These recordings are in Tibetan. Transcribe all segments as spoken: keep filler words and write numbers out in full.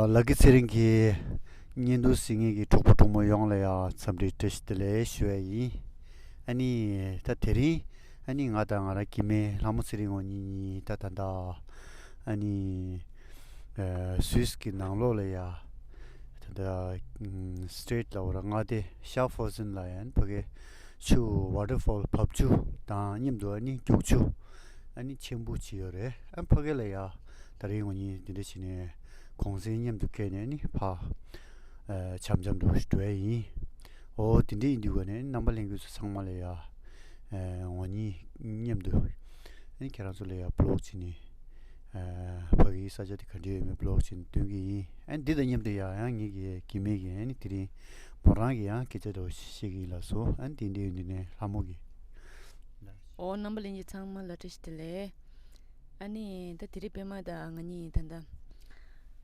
ལག་གི་ཚེ་རིང་གི་བརྙན་ཐུང་གཟིགས་མཁན་གྱི་གྲོགས་པོ་གྲོགས་མོ་ཡོངས་ལ་ཡང་འཚམས་འདྲི་བཀྲ་ཤིས་བདེ་ལེགས་ཞུ་ཡ་ཡིན། ཨ་ནི་ད་དེ་རིང་ཨ་ནི་ང་དང་ང་རང་གི་མེ་ལྷ་མོ་ཚེ་རིང་ངོ་གཉིས་གཉིས་ད་ད་ད་ཨ་ནི་ཨ་སུད་སི་གི་ནང་ལོགས་ལ་ཡ་ད་ད་ཨ་སི་ཊེཊ་ལ་འོ་ར་མངའ་སྡེ་ཤ་ཧྥོ་ཟན་ལ་ཡ་ཕ་གི་ཆུ་ཝ་ཊར་ཕོལ་བབས་ཆུ་དང་མཉམ་དུ་ཨ་ནི་རྒྱུག་ཆུ་ཨ་ནི་ཆེན་པོ་ཅིག་ཡོད་རེད། ཨ་ཕ་གི་ལ་ཡ་ད་རིང་ངོ་གཉིས་འདི་འདྲ་བྱས་ནས་གུང་སེང་མཉམ་དུ་འཁྱེར་ནས་ནི་ཕ་ཨ་འཆམ་འཆམ་འགྲོ་འགྲོ་ཡ་ཡིན། འོ་དེ་འདྲ་ཡིན་དུས་ག་ནས་རྣམ་པ་ལྷན་རྒྱས་ཚོ་ཚང་མ་ལ་ཡ་ཨ་ངོ་གཉིས་མཉམ་དུ་ཨ་ནི་ཁྱེད་རང་ཚོ་ལ་ཡ་བི་ལོག་བྱས་ནས་ཨ་ཕ་གིའི་ས་ཆ་དེ་ག་འདྲ་ཡོད་མེད་བི་ལོག་བྱས་ནས་སྟོན་གི་ཡིན། ཨ་ནི་འདི་དང་མཉམ་དུ་ཡ་ཡང་ངེད་ཀྱི་གི་མེ་གི་ཨ་ནི་དེ་རིང་མོ་རང་གི་ཡང་སྐད་ཆ་འདྲ་བོ་ཞིག་བཤད་གི་ཡིན་ལགས་སོ། ཨ་ནི་དེ་འདྲ་ཡིན་དུས་ནས་ལྷ་མོ་གི། འོ་རྣམ་པ་ལྷན་རྒྱས་ཚང་མ་ལ་བཀྲ་ཤིས་བདེ་ལེགས། ཨ་ནི་ད་དེ་རིང་པད་མ་དང་ང་གཉིས་ད་ལྟ་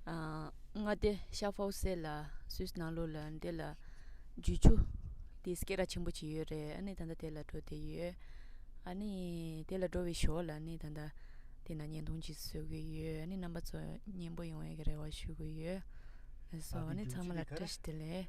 ཨ་མངའ་སྡེ་ཤ་ཧྥོ་ཟན་ལ་སུད་སི་ནང་ལོགས་ལ་འདི་ལ་རྒྱུག་ཆུ་དེ་སྐེད་གྲགས་ཆེན་པོ་ཅིག་ཡོད་རེད། ཨ་ནི་ད་ལྟ་དེ་ལ་འགྲོ་བསྡད་ཡོད། ཨ་ནི་དེ་ལ་འགྲོ་བའི་ཞོར་ལ་ཨ་ནི་ད་ལྟ་དེ་ན་བརྙན་ཐུང་ཅིག་བཟོ་གི་ཡོད། ཨ་ནི་རྣམ་པ་ཚོ་སྙན་པོ་ཡོང་བའི་རེ་བ་ཞུ་གི་ཡོད། ལགས་སོ། ཨ་ནི་ཚང་མ་ལ་བཀྲ་ཤིས་བདེ་ལེགས།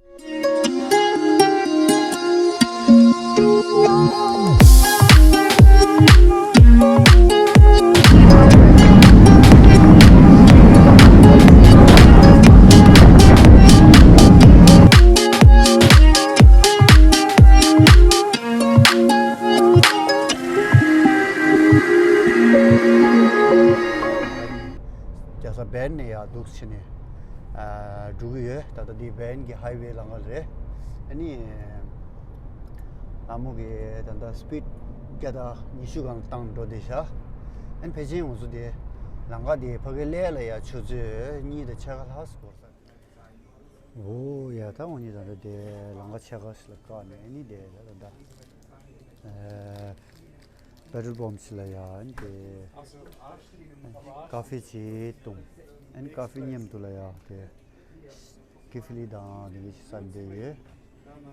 རྒྱལ་ས་བྷན་ནས་ཡར་འདུག་ཕྱིན་ནས་ཨ་འགྲོ་གི་ཡོད། ད་ལྟ་འདི་བྷན་གྱི་ཧའི་ཝེ་ལམ་ཁ་རེད། ཨ་ནི་ལྷ་མོ་གིས་ད་ལྟ་སི་པིཌ་བརྒྱ་དང་ཉི་ཤུ་སྒང་བཏང་འགྲོ་བསྡད་ཤག་ཨ་ནི་ཕལ་ཆེར་ང་ཚོ་དེ་ལམ་ཁ་དེ་ཕ་གི་སླེབས་ལ་ཡ་ཆུ་ཚོད་གཉིས་དང་ཕྱེད་ཀ་ལྷག་ཙམ་འགོར་ས་རེད། འོ་ཡ། ད་འོ་ནི་ད་ལྟ་དེ་ལམ་ཁ་ཕྱེད་ཀ་ཞིག་ལ་བཀག་ནས་ཨ་ནི་དེ་ད་ལྟ་ཨ་པེ་ཊོལ་པམ་ཞིག་ལ་ཡ་ཨ་ནི་དེ་ཀ་ཧྥེ་ཅིག་བཏུང་། ཨ་ནི་ཀ་ཧྥེ་མཉམ་དུ་ལ་ཡ་དེ་ཀི་ཧྥི་ལི་དང་དེ་གི་ཞིག་ཟ་བསྡད་ཡོད།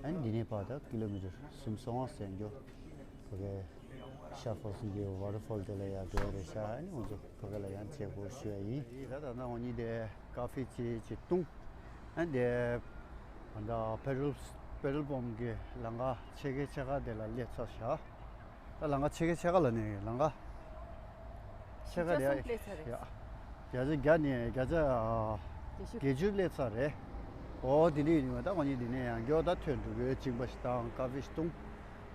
ཨ་ནི་འདི་ནས་ཕར་ད་ཀི་ལོ་མི་ཊར་སུམ་སོ་ལྔ་ཟིན་རྒྱུ། ཕ་གི་ཤ་ཧྥོ་ཟན་གྱི་ཝ་ཊར་ཕོལ་དེ་ལ་ཡ་འགྲོ་ཡ་རེད་ཤག་ཨ་ནི་ང་ཚོ་ཕ་གི་ལ་ཡ་མཇལ་སྐོར་ཞུ་ཡ་ཡིན། ད་ད་ད་འོ་ནི་དེ་ཀ་ཧྥེ་ཅིག་ཅིག་བཏུང་། ཨ་ནི་དེ་ད་པེ་ཊོལ་པེ་ཊོལ་པམ་གྱི་ལམ་ཁ་ཕྱེད་ཀའི་ཕྱེད་ཀ་དེ་ལ་སླེབས་ཚར་ཤག་ད་ལམ་ཁ་ཕྱེད་ཀའི་ཕྱེད་ཀ་ལ་ནི་ལམ་ཁ་ཕྱེད་ཀ་རེད་ཡ། བརྒྱ་ཆ་བརྒྱ་ནས་བརྒྱ་ཆ་ཨ་བརྒྱད་ཅུ་སླེབས་ཚར་རེད། འོ་དེ་འདྲ་ཡིན་ནི་མ་ད་འོ་ནི་དེ་ནས་ཡང་མགྱོགས་ད་ཐོན་འགྲོ་གི་ཡོད། གཅིན་པ་ཞིག་དང་ཀ་ཧྥེ་ཞིག་བཏུང་།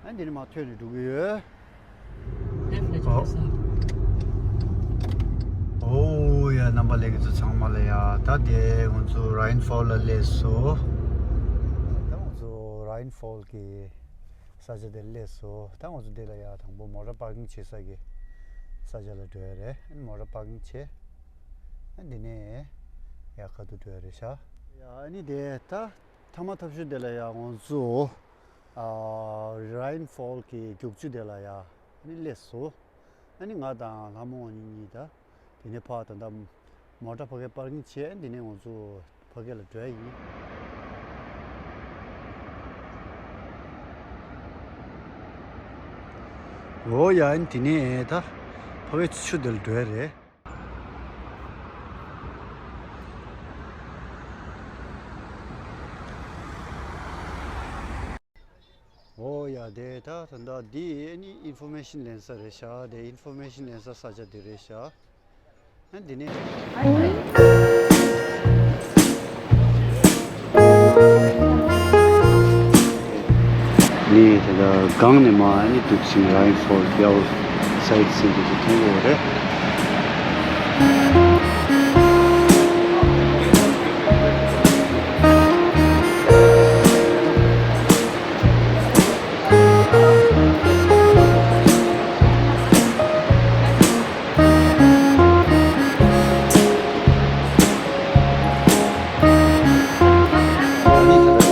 ཨ་འདི་ནས་མར་ཐོན་ནས་འགྲོ་གི་ཡོད། འོ་ཡ། རྣམ་པ་ལྷན་རྒྱས་ཚོ་ཚང་མ་ལ་ཡ། ད་དེ་ང་ཚོ་རའིན་ཕོལ་ལ་སླེབས་སོང་། ད་ང་ཚོ་རའིན་ཕོལ་གྱི་ས་ཆ་དེར་སླེབས་སོང་། ད་ང་ཚོ་འདི་ལ་ཡ་དང་པོ་མོ་ཊ་པར་ཀིང་བྱེད་ས་གི་ས་ཆ་ལ་འགྲོ་ཡ་རེད། ཨ་ནི་མོ་ཊ་པར་ཀིང་བྱས། ཨ་འདི་ནས་ཡ་ཁ་ཐུག་འགྲོ་ཡ་རེད་ཤག་ཡ་ཨ་ནི་དེ་ད་ཐ་མ་ཐབས་ཤུགས་དེ་ལ་ཡ་ང་ཚོ་ཨ་རའིན་ཕོལ་གྱི་རྒྱུག་ཆུ་དེ་ལ་ཡ་ཨ་ནི་སླེབས་སོང་། ཨ་ནི་ང་དང་ལྷ་མོ་ང་གཉིས་གཉིས་ད་དེ་ནས་ཕར་ད་ལྟ་མོ་ཊ་ཕ་གིར་པར་ཀིང་བྱས། དེ་ནས་ང་ཚོ་ཕ་གི་ལ་འགྲོ་ཡ་ཡིན། འོ་ཡ། ཨ་ནི་དེ་ནས་ད་ཕ་གི་ཆུ་དེ་ལ་འགྲོ་ཡ་རེད། འོ་ཡ། དེ་ད་ད་ལྟ་འདི་ཨ་ནི་ཨིན་ཕོར་མེ་ཤན་ལེན་ས་རེད་ཤག་དེ་ཨིན་ཕོར་མེ་ཤན་ལེན་ས་ས་ཆ་འདི་རེད་ཤག་ཨ་འདི་ནས་ནི་དེ་ལ་སྒང་ནས་མར་ཨ་ནི་འདུག་ཅིང་རའིན་ཕོལ་ཡའོ་སའིཊ་སིན་དེ་ཚོ་མཐོང་གི་ཡོད་རེད།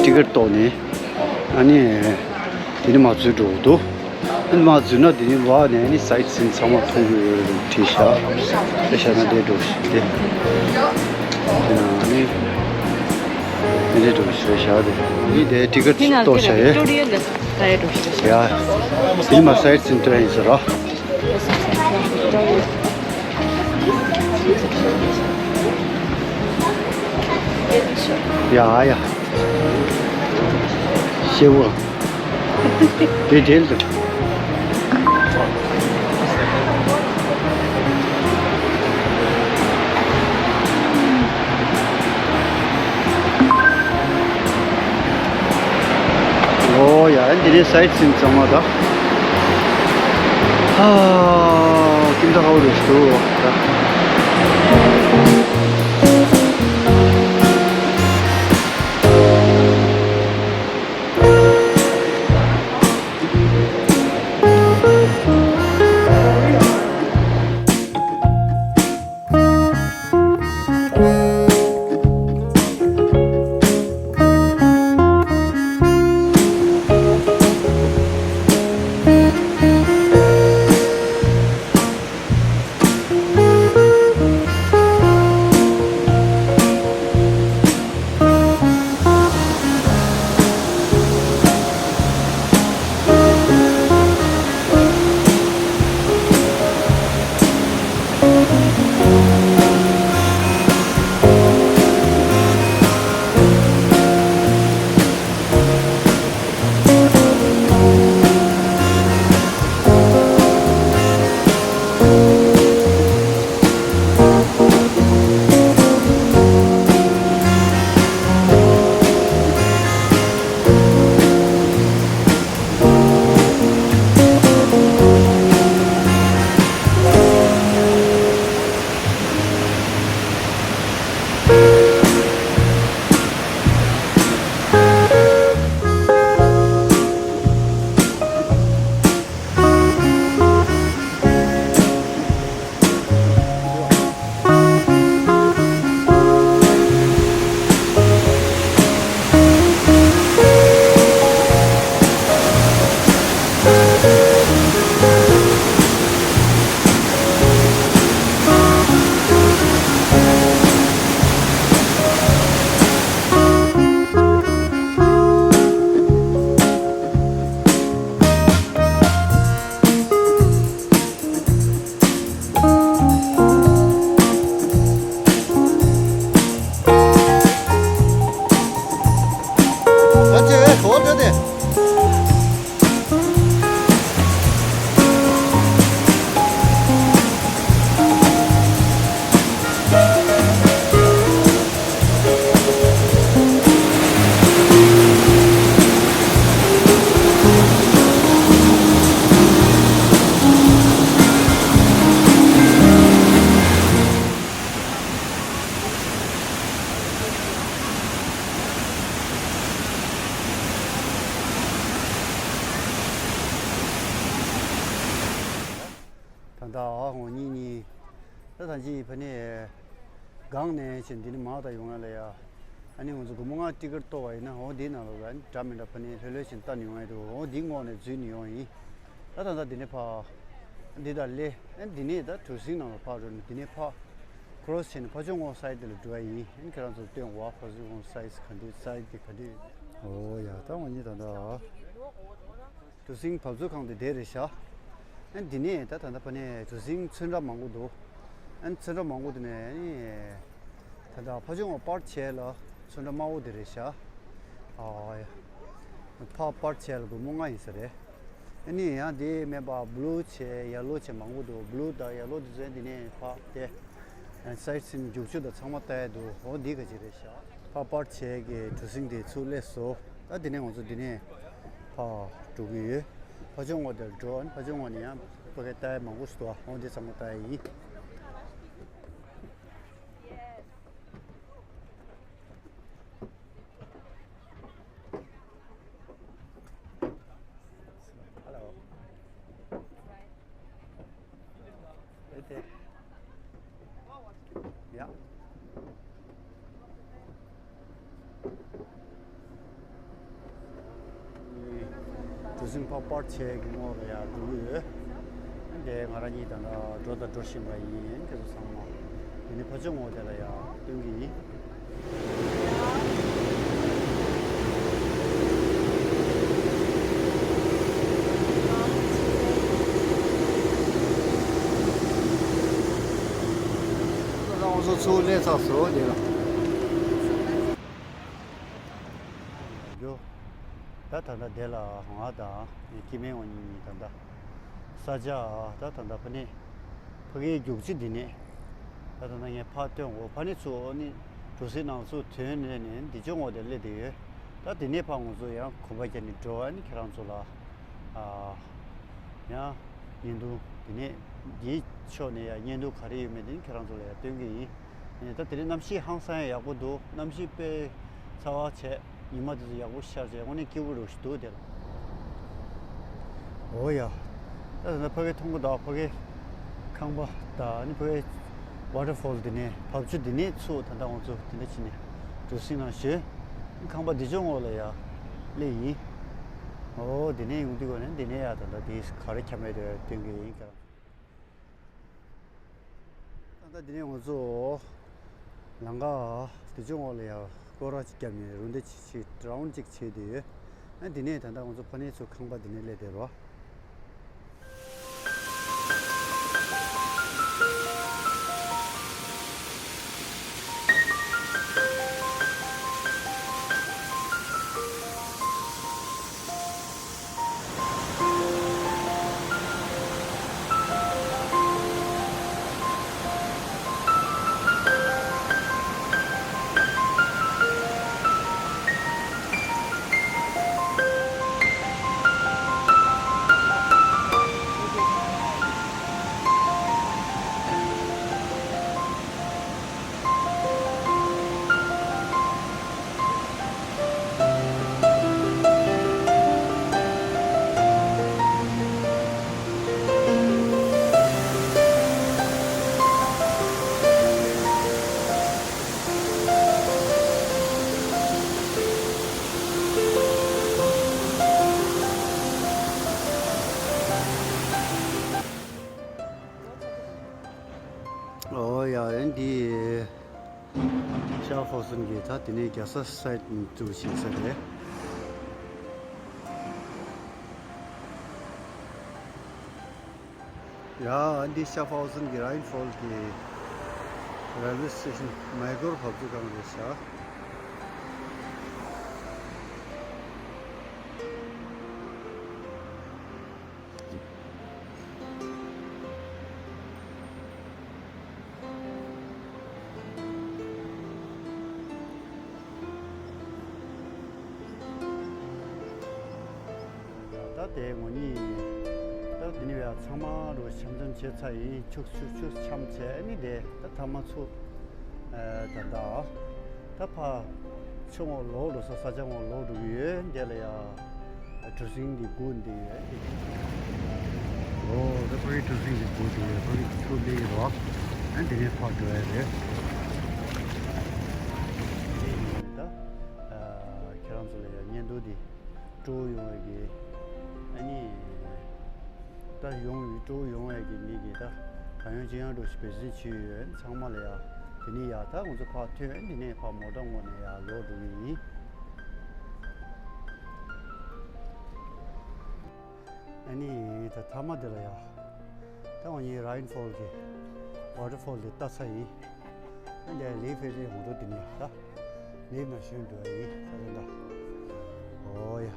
ཊི་ཀེཊ་བཏོག་ནས་ཨ་ནི་དེ་ནས་མར་འཛུལ་འགྲོ་གི་འདུག་ཨ་ནི་མར་འཛུལ་ན་དེ་ནས་བར་ནས་ཨ་ནི་སའིཊ་སིན་ཚང་མ་མཐོང་གི་ཡོད་རེད་བྲིས་ཤག་དེ་བཞག་ན་དེ་འགྲོ་ཞིག་དེ་དེ་ན་ཨ་ནི་དེ་འདྲས་འགྲོ་ཞིག་རེད་ཤག་དེ་ཨ་ནི་དེ་ཊི་ཀེཊ་བཏོག་བཞག་ཡོད། ཡ། དེ་ནས་མར་སའིཊ་སིན་སྟོན་ཡིན་ཟེར་རོ། ཨ་ ཡ་ཡ། ཤེའུ། དེ་དྲན་སོང་། ཨོ་ཡ། འདི་ནས་སའིཊ་སིན་ཚང་མ་ད། ཨ། ཀིམ་ད་ཧའོ་རེ་ཤོ་ད། ད་ལྟ་ཨ་ཧོ་གཉིས་གཉིས། ད་ད་ཅི་ཕ་ནི་སྒང་ནས་ཕྱིན་འདི་ནི་མ་ད་ཡོང་ཡ་ལ་ཡ། ཨ་ནི་ང་ཚོ་སྒོར་མོ་ལྔ་ཊི་ཀེཊ་གཏོར་བ་ཡིན་ན་འོ་འདིའི་ནང་ལོགས་ལ་ཨ་ནི་འདྲ་མི་འདྲ་ཕ་ནི་ལྷོད་ལྷོད་ཕྱིན་ལྟ་ནི་ཡོང་ཡ་འདུག་འོ་འདིའི་ངོགས་ནས་འཛུལ་ནི་ཡོང་ཡིན། ད་ད་ད་འདི་ནས་ཕ། འདི་ད་ལེ། ཨ་ནི་འདི་ནས་ད་གྲུ་གཟིངས་ནང་ལ་ཕར་འགྲོ་ནི་འདི་ནས་ཕ། ཁོ་རོ་སི་ཕྱིན་ཕ་ཕྱོགས་ངོས་སའིཌ་དེ་ལ་འགྲོ་ཡ་ཡིན། ཨ་ནི་ཁྱེད་རང་ཚོ་སྟོན་བ་ཕ་ཕྱོགས་ངོས་སའིཌ་ག་འདྲ་སའིཌ་དེ་ག་འདྲ། ཨོ་ཡ་ད་འོ་ཉི་ད་ད། གྲུ་གཟིངས་བབས་ཚུགས་ཁང་དེ་དེ་རེད་ཤག་ཨ་འདི་ནས་ད་ད་ལྟ་ཕ་ནས་གྲུ་གཟིངས་ཚོན་ཁྲ་མང་པོ་འདུག་ཨ་ཚོན་ཁྲ་མང་པོ་དེ་ནས་ཨ་ནི་ད་ལྟ་ཕ་ཕྱོགས་ངོས་པར་ཆེ་ལ་ཚོན་ཁྲ་དམར་པོ་དེ་རེད་ཤག་ཨ་ཡ། ཕ་པར་ཆེ་ལ་སྒོར་མོ་ལྔ་ཡིན་ས་རེད། ཨ་ནི་ཡང་དེ་མེད་པ་བྷུ་ལུ་ཆེ་ཡེ་ལོ་ཆེ་མང་པོ་འདུག་བྷུ་ལུ་དང་ཡེ་ལོ་དེ་ཚོ་འདི་ནས་ཕ་དེ། སའིཊ་སིན་རྒྱུག་ཆུ་དང་ཚང་མ་ལྟ་ཡ་འདུག་འོ་འདི་ག་ཅི་རེད་ཤག་ཕ་པར་ཆེ་གི་གྲུ་གཟིངས་དེ་ཚུར་སླེབས་སོང་། ད་དེ་ནས་ང་ཚོ་འདི་ནས་ཕར་འགྲོ་གི་ཡོད། ཕ་ཕྱོགས་ངོས་དེར་འགྲོ། ཨ་ནི་ཕ་ཕྱོགས་ངོས་ནས་ཡང་ཕ་གི་ལྟ་ཡ་མང་པོ་ཞིག་འདུག་འོ་འདི་ཚང་མ་ལྟ་ཡ་ཡིན། Hello. Right there. Yeah. གྲུ་གཟིངས་ཕ་པར་ཆེ་གི་ངོས་ལ་ཡར་འགྲོ་གི་ཡོད། འདི་ང་རང་གཉིས་ད་ལྟ་འགྲོ་དང་འགྲོ་བཞིན་པ་ཡིན། ཁྱེད་ཚོ་ཚང་མ། འདི་ནི་ཕ་ཕྱོགས་ངོས་དེ་ལ་ཡར་སྟོན་གི་ཡིན། ང་ཚོ་ཚུར་སླེབས་ཚར་སོང་། འདི་ལ། ད་ད་ལྟ་དེ་ལ་ང་དང་ངའི་སྐྱེ་དམན་ངོ་གཉིས་ད་ལྟ་ས་ཆ་ད་ད་ལྟ་ཕ་ནི་ཕ་གིའི་རྒྱུག་ཆུ་འདི་ནས་ད་ད་ལྟ་ངས་ཕར་ཐོན་འོ་ཕ་ནི་ཚུར་འོ་ནི་གྲུ་གཟིངས་ནང་ཚུར་ཐོན་ནས་ནས་འདི་ཕྱོགས་ངོས་དེ་སླེབས་བསྡད་ཡོད། ད་འདི་ནས་ཕར་ང་ཚོ་ཡང་གོམ་པ་རྒྱག་ནས་འགྲོ་ཨ་ནི་ཁྱེད་རང་ཚོ་ལ་ཨ་ཡང་བརྙན་ཐུང་འདི་ནས་འདིའི་ཕྱོགས་ནས་ཡང་བརྙན་ཐུང་ག་རེ་ཡོད་མེད་དེ་ནི་ཁྱེད་རང་ཚོ་ལ་ཡང་སྟོན་གྱི་ཡིན། ཨེ་ད་དེ་རིང་གནམ་གཤིས་ཧང་སང་ཡག་པོ་འདུག་གནམ་གཤིས་དཔེ་ཚ་བ་བྱས། ཉི་མ་དེ་ཚོ་ཡག་པོ་ཤར་བྱས་དངོས་གནས་སྐྱིད་པོ་རུ་ཞིག་འདུག་དེ་ལ། འོ་ཡ། ད་ད་ལྟ་ཕ་གི་མཐོང་གི་འདུག་ཕ་གི་ཁང་པ་དང་ཨ་ནི་ཕ་གི་ཝ་ཊར་ཕོལ་དེ་ནས་བབས་ཆུ་དེ་ནས་ཚུར་ད་ལྟ་ང་ཚོ་དེ་འདྲ་བྱས་ནས་གྲུ་གཟིངས་ནང་ཞོན། ཁང་པ་འདི་ཕྱོགས་ངོས་ལ་ཡ་སླེབས་ཡིན། འོ་དེ་ནས་ཡོང་དུས་གོ་ནས་འདི་ནས་ཡ་ད་ལྟ་དེ་ག་རེ་ཁྱབ་མེད་དེ་སྟོན་གྱི་ཡིན་ཀྱང་། ད་ལྟ་འདི་ནས་ང་ཚོ་ལམ་ཁ་དེ་ཕྱོགས་ངོས་ལ་ཡ་སྐོར་ར་ཅིག་བརྒྱབ་ནས་རུ་འདི་ཅིག་ཅིག་རའུན་ཅིག་བྱས་ཏེ་ཡོད། ཨ་འདི་ནས་ད་ལྟ་ང་ཚོ་ཕ་ནས་ཚུར་ཁང་པ་འདི་ནས་སླེབས་བསྡད་རོགས། ཨོ་ཡ་ཨེ་འདི། ཤ་ཧྥོ་སན་གྱི་ད་དེ་ནས་རྒྱལ་ས་སའེད་ནས་ཏུ་ཕྱིན་ས་རེད། ཡ་འདི་ཤ་ཧྥོ་སན་གྱི་རའིན་ཧྥོལ་གྱི་རེལ་ཝེ་སི་ཊེ་ཤན་མེ་གོར་བབས་ཚུགས་གང་རེད་ཤག་ད་དེ་ངོ་གཉིས་ད་དེ་ནི་བས་ཚང་མ་རུ་འཆམ་འཆམ་བྱས་ཚར་ཡིན། ཆུ་ཆུ་ཆུ་འཆམ་བྱས་ནི་དེ་ད་ཐ་མ་ཚུར་ད་ད། ད་ཕ་ཆུ་ངོ་ལོག་འགྲོ་ས་ས་ཆ་ངོ་ལོག་འགྲོ་གི་ཡོད། འདི་ལ་ཡ་གྲུ་གཟིངས་འདི་སྒུག་འདི་ཡོད་འདི། ཨོ་ད་ཕ་གི་གྲུ་གཟིངས་འདི་སྒུག་འདི་ཡོད། ཕ་གི་ཆུ་ལེགས་རོ། ཨ་འདི་ནས་ཕར་འགྲོ་ཡ་རེད། ད་ཁྱེད་རང་ཚོ་ལ་ཡ་བརྙན་ཐུང་འདི་སྤྲོ་ཡོང་བའི་གི་ཨ་ནི། ད་ཡོང་བའི་སྤྲོ་ཡོང་བའི་གི་མི་གི་ད་གང་ཡོང་ཅི་ཡང་འགྲོ་ཞིག་འབད་བརྩོན་བྱས་ཡོད། ཚང་མ་ལ་ཡ་དེ་ནས་ཡ་ད་ང་ཚོ་ཕར་ཐོན་འདི་ནས་ཕར་མོ་ཊ་ངོ་ནས་ཡ་ལོག་འགྲོ་གི་ཡིན། ཨ་ནི་ད་ཐ་མ་དེ་ལ་ཡ་ད་ང་གཉིས་རའིན་ཧྥོལ་གི་ཝ་ཊར་ཧྥོལ་དེ་ལྟ་ཚར་ཡིན། འདི་ལི་ཕེ་རི་ཧོང་ཏོ་དེ་ནས་ད་ལི་མ་ཤོན་འགྲོ་ཡིན་ས་རེད་ད། ཨོ་ཡ།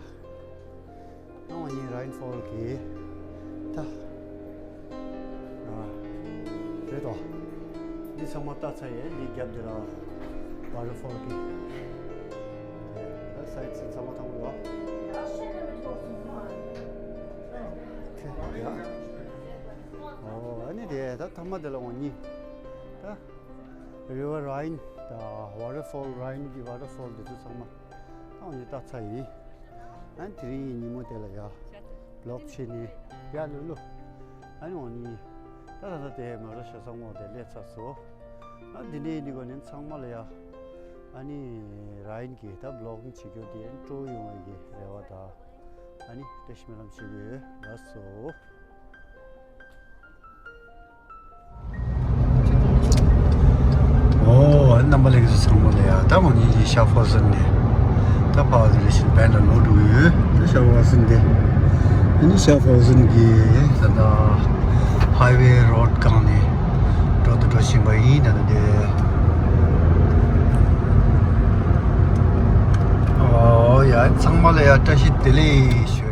ནང་ཉིན་རའིན་ཧྥོལ་གི་ད་རེད་དོ། འདི་ཚང་མ་ལྟ་ཚར་ཡས། འདི་རྒྱབ་འདི་ལ་ཝ་ཊར་ཧྥོལ་གི་ད་སའེ་ཊི་སི་ཚང་མ་མཐོང་གི་ཡོད། ཨོ་ཨ་ནི་དེ་ད་ཐ་མ་དེ་ལ་འོ་གཉིས་ད། རི་ཝར་རའིན་དང་ཝ་ཊར་ཧྥོལ་རའིན་གྱི་ཝ་ཊར་ཧྥོལ་འདི་ཚོ་ཚང་མ་ཨ་ནི་ལྟ་ཚར་ཡིན། ཨ་ནི་དེ་རིང་ཉིན་མོ་དེ་ལ་ཡ་བི་ལོག་བྱས་ནས་ཡ་ལུ་ལུ་ཨ་ནི་འོ་ནི་ད་ད་ད་དེ་མ་ར་ཤ་ས་ངོ་དེ་སླེབས་ཚར་སོང་། ཨ་འདི་འདྲའི་འདི་གོ་ནི་ཚང་མ་ལ་ཡ་ཨ་ནི་རའིན་གྱི་ད་བི་ལོག་བྱེད་རྒྱུ་དེ་སྤྲོ་ཡོང་བའི་གི་རེ་བ་དང་ཨ་ནི་བཀྲ་ཤིས་སྨོན་ལམ་ཞུ་གི་ཡོད། ལགས་སོ། ཨོ། རྣམ་པ་ལྷན་རྒྱས་ཚོ་ཚང་མ་ལ་ཡ། ད་ང་གཉིས་ཀྱིས་ཤ་ཧྥོ་སན་ནས་ད་ཕར་དེ་རེ་བཞིན་བན་ལ་ལོག་འགྲོ་གི་ཡོད། ད་ཤ་ཧྥོ་སན་དེ་ཨ་ནི་ཤ་ཧྥོ་སན་གྱི་ད་ད་ཧའི་ཝེ་རོ་ཌི་སྒང་ནས་འགྲོ་དུ་འགྲོ་བཞིན་པ་ཡིན། ད་ད་དེ་ཨོ་ཡ་ ཚང་མ་ལ་ཡང་བཀྲ་ཤིས་བདེ་ལེགས་ཞུ།